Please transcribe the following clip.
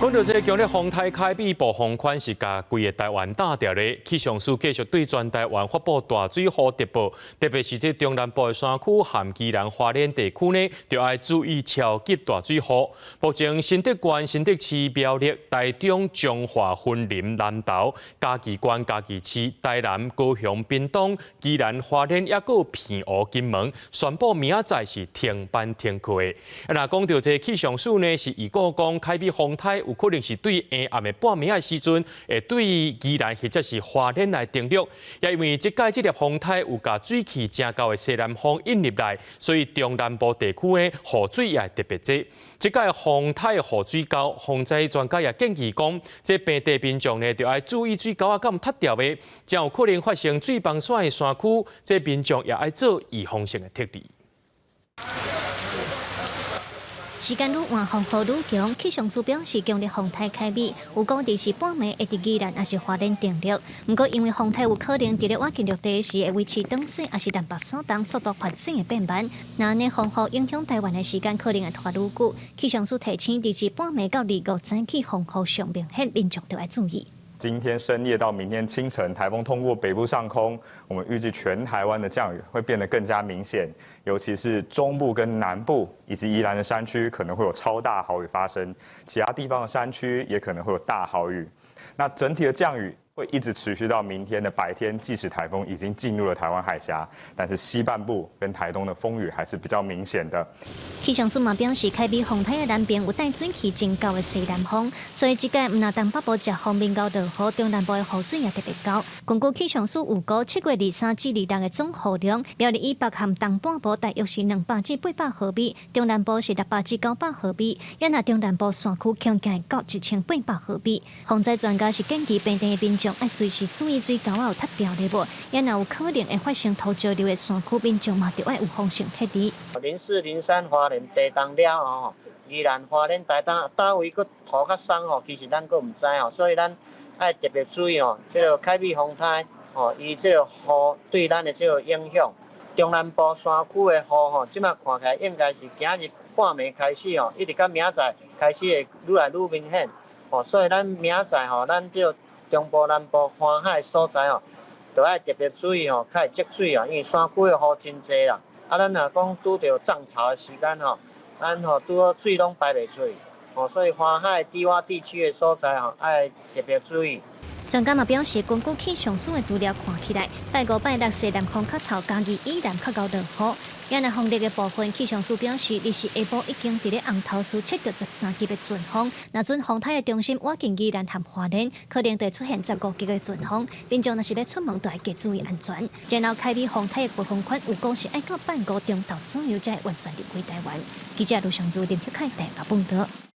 講到這個強烈風颱凱美暴風圈是共規个台灣罩著咧，氣象署繼續對全台灣發布大水雨特報，特別是這中南部的山區和宜蘭花蓮地區呢，就愛注意超級大水雨。目前新竹縣、新竹市、苗栗、台中、彰化、雲林、南投、嘉義縣、嘉義市、台南、高雄、屏東、宜蘭花蓮，抑閣澎湖、金門，宣布明仔載是停班停課的。啊，若講到這氣象署呢，是預告講凱美風颱有可能是對下暗的半暝的時陣，會對宜蘭或者是花蓮來登陸。也因為這擺這粒風颱有共水汽誠厚的西南風引入來，所以中南部地區的雨水也會特別濟。這擺風颱雨水溝，防災專家也建議講，這平地民眾呢，著愛注意水溝仔敢塌掉的，誠有可能發生水崩山的山區，這民眾也愛做預防性的撤離。時間愈晚，風雨愈強。氣象署表示，強烈風颱凱美，有講佇是半暝會佇宜蘭抑是花蓮登陸。毋過，因為風颱有可能佇咧倚近陸地時會維持漲水，抑是南北山東速度發展會變慢。若按呢風雨影響台灣的時間可能會拖愈久。氣象署提醒，佇是半暝到二五早起風雨上明顯，民眾著愛注意。今天深夜到明天清晨，颱風通過北部上空，我們預計全台灣的降雨會變得更加明顯，尤其是中部跟南部以及宜蘭的山區可能會有超大豪雨發生，其他地方的山區也可能會有大豪雨。那整體的降雨會一直持續到明天的白天，即使颱風已經進入了台灣海峽，但是西半部跟台東的風雨還是比較明顯的。氣象署嘛表示，凱美風颱的南邊有帶水汽真厚的西南風，所以這擺毋但東北部颱風面𠢕落雨，中南部的雨水也特別高。根據氣象署預估，7月23至26的總雨量，苗栗以北和東半部大約是200至800毫米，中南部是600至900毫米，抑若中南部山區恐驚會到1800毫米。防災專家是建議平地的民眾愛隨時注意水溝仔有塌掉咧無，抑若有可能會發生土石流的山區，民眾嘛著愛預防性撤離。0、4、03花蓮地東了後，宜蘭花蓮台東佗位閣土較鬆吼，其實咱閣毋知吼，所以咱愛特別注意吼，這個凱美風颱吼，伊這個雨對咱的這個影響。中南部山區的雨吼，這馬看起來應該是今日半暝開始吼，一直到明仔載開始會愈來愈明顯吼，所以咱明仔載吼，咱這中部、南部沿海所在吼，著愛特別注意吼，較會積水啊，因為山區的雨真濟啦。啊，咱若講拄著漲潮的時間吼，咱吼拄好水攏排袂出去，吼，所以沿海低窪地區的所在吼，愛特別注意。專家嘛表示，根據氣象署的資料看起來，拜五、拜六西南風較透，嘉義以南較𠢕落雨。抑若風力的部分，氣象署表示，日時下晡已經佇咧紅頭嶼測著13級的陣風。若準風颱的中心倚近宜蘭和花蓮，可能會出現15級的陣風。民眾若是欲出門，著愛加注意安全。然後凱美風颱的暴風圈有講是愛到拜五中晝左右才會完全離開台灣。記者盧尚如、林克凱台北報導。